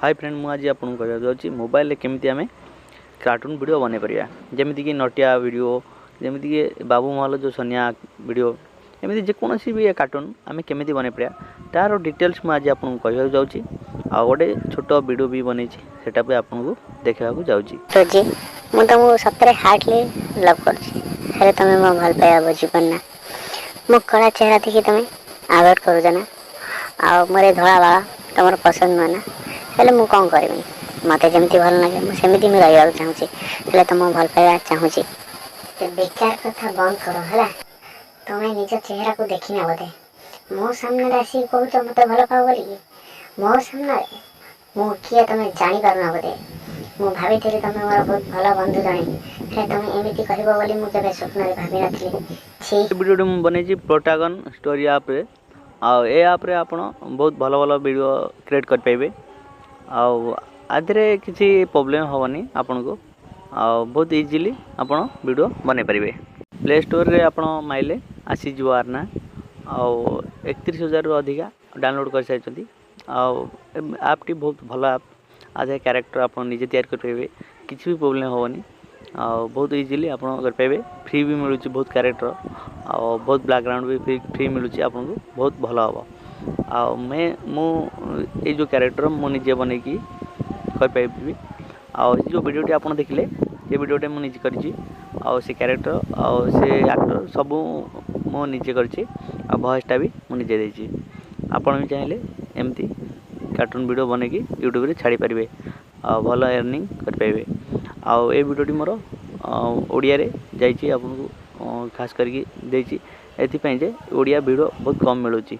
High friend, ମୁଁ ଆଜି ଆପଣଙ୍କୁ କହିବାକୁ ଯାଉଛି ମୋବାଇଲରେ କେମିତି ଆମେ କାର୍ଟୁନ୍ ଭିଡ଼ିଓ ବନେଇ ପାରିବା, ଯେମିତିକି ନଟିଆ ଭିଡ଼ିଓ, ଯେମିତିକି ବାବୁ ମହଲ ଯେଉଁ ସନିଆ ଭିଡ଼ିଓ, ଏମିତି ଯେକୌଣସି ବି କାର୍ଟୁନ୍ ଆମେ କେମିତି ବନେଇ ପାରିବା ତା'ର ଡିଟେଲ୍ସ ମୁଁ ଆଜି ଆପଣଙ୍କୁ କହିବାକୁ ଯାଉଛି। ଆଉ ଗୋଟେ ଛୋଟ ଭିଡ଼ିଓ ବି ବନେଇଛି, ସେଟା ବି ଆପଣଙ୍କୁ ଦେଖିବାକୁ ଯାଉଛି। ରୋଜି, ମୁଁ ତମକୁ ସତରେ ହାର୍ଟଲି ଲଭ୍ କରୁଛି, ହେଲେ ତମେ ମୋ ଭଲ ପାଇବା ବୁଝିପାରୁନା। ମୋ କଳା ଚେହେରା ଦେଖି ତମେ ଆଭଏଡ଼ କରୁଛ ନା, ଆଉ ମୋର ଏ ଧଳା ବାଳ ତମର ପସନ୍ଦ ନୁହେଁ ନା? ହେଲେ ମୁଁ କ'ଣ କରିବି? ମୋତେ ଯେମିତି ଭଲ ଲାଗେ ମୁଁ ସେମିତି ମୁଁ ରହିବାକୁ ଚାହୁଁଛି, ହେଲେ ତମ ଭଲ ପାଇବା ଚାହୁଁଛି। ବେକାର କଥା ବନ୍ଦ କର, ହେଲା? ତମେ ନିଜ ଚେହେରାକୁ ଦେଖିନା ବୋଧେ। ମୋ ସାମ୍ନାରେ ଆସିକି କହୁଛ ମୋତେ ଭଲ ପାଅ ବୋଲିକି? ମୋ ସାମ୍ନାରେ ମୁଁ କିଏ ତମେ ଜାଣିପାରୁନା ବୋଧେ। ମୁଁ ଭାବିଥିଲି ତମେ ମୋର ବହୁତ ଭଲ ବନ୍ଧୁ ଜଣେ, ହେଲେ ତମେ ଏମିତି କହିବ ବୋଲି ମୁଁ କେବେ ସ୍ୱପ୍ନରେ ଭାବିନଥିଲି। ଛି। ଭିଡ଼ିଓଟି ମୁଁ ବନେଇଛି ପ୍ରୋଟାଗନ୍ ଷ୍ଟୋରି ଆପ୍ରେ, ଆଉ ଏ ଆପ୍ରେ ଆପଣ ବହୁତ ଭଲ ଭଲ ଭିଡ଼ିଓ କ୍ରିଏଟ୍ କରିପାରିବେ, ଆଉ ଆଧିରେ କିଛି ପ୍ରୋବ୍ଲେମ୍ ହେବନି ଆପଣଙ୍କୁ, ଆଉ ବହୁତ ଇଜିଲି ଆପଣ ଭିଡ଼ିଓ ବନେଇ ପାରିବେ। ପ୍ଲେ ଷ୍ଟୋରରେ ଆପଣ ମାଇଲେ ଆସିଯିବ ଆର ନା, ଆଉ 31 ହଜାରରୁ ଅଧିକା ଡାଉନଲୋଡ଼୍ କରିସାରିଛନ୍ତି। ଆଉ ଆପ୍ଟି ବହୁତ ଭଲ ଆପ୍। ଆଧିରେ କ୍ୟାରେକ୍ଟର ଆପଣ ନିଜେ ତିଆରି କରିପାରିବେ, କିଛି ବି ପ୍ରୋବ୍ଲେମ୍ ହେବନି, ଆଉ ବହୁତ ଇଜିଲି ଆପଣ କରିପାରିବେ। ଫ୍ରି ବି ମିଳୁଛି ବହୁତ କ୍ୟାରେକ୍ଟର, ଆଉ ବହୁତ ବ୍ୟାକ୍ଗ୍ରାଉଣ୍ଡ ବି ଫ୍ରି ମିଳୁଛି ଆପଣଙ୍କୁ, ବହୁତ ଭଲ ହେବ। ଆଉ ମୁଁ ଏଇ ଯେଉଁ କ୍ୟାରେକ୍ଟର ମୁଁ ନିଜେ ବନେଇକି କରିପାରିବି, ଆଉ ଏ ଯେଉଁ ଭିଡ଼ିଓଟି ଆପଣ ଦେଖିଲେ ସେ ଭିଡ଼ିଓଟି ମୁଁ ନିଜେ କରିଛି, ଆଉ ସେ କ୍ୟାରେକ୍ଟର ଆଉ ସେ ଆକ୍ଟର ସବୁ ମୁଁ ନିଜେ କରିଛି, ଆଉ ଭଏସ୍ଟା ବି ମୁଁ ନିଜେ ଦେଇଛି। ଆପଣ ବି ଚାହିଁଲେ ଏମିତି କାର୍ଟୁନ୍ ଭିଡ଼ିଓ ବନେଇକି ୟୁଟ୍ୟୁବରେ ଛାଡ଼ିପାରିବେ ଆଉ ଭଲ ଏର୍ଣ୍ଣିଂ କରିପାରିବେ। ଆଉ ଏ ଭିଡ଼ିଓଟି ମୋର ଓଡ଼ିଆରେ ଯାଇଛି, ଆପଣଙ୍କୁ ଖାସ କରିକି ଦେଇଛି ଏଥିପାଇଁ ଯେ ଓଡ଼ିଆ ଭିଡ଼ିଓ ବହୁତ କମ୍ ମିଳୁଛି।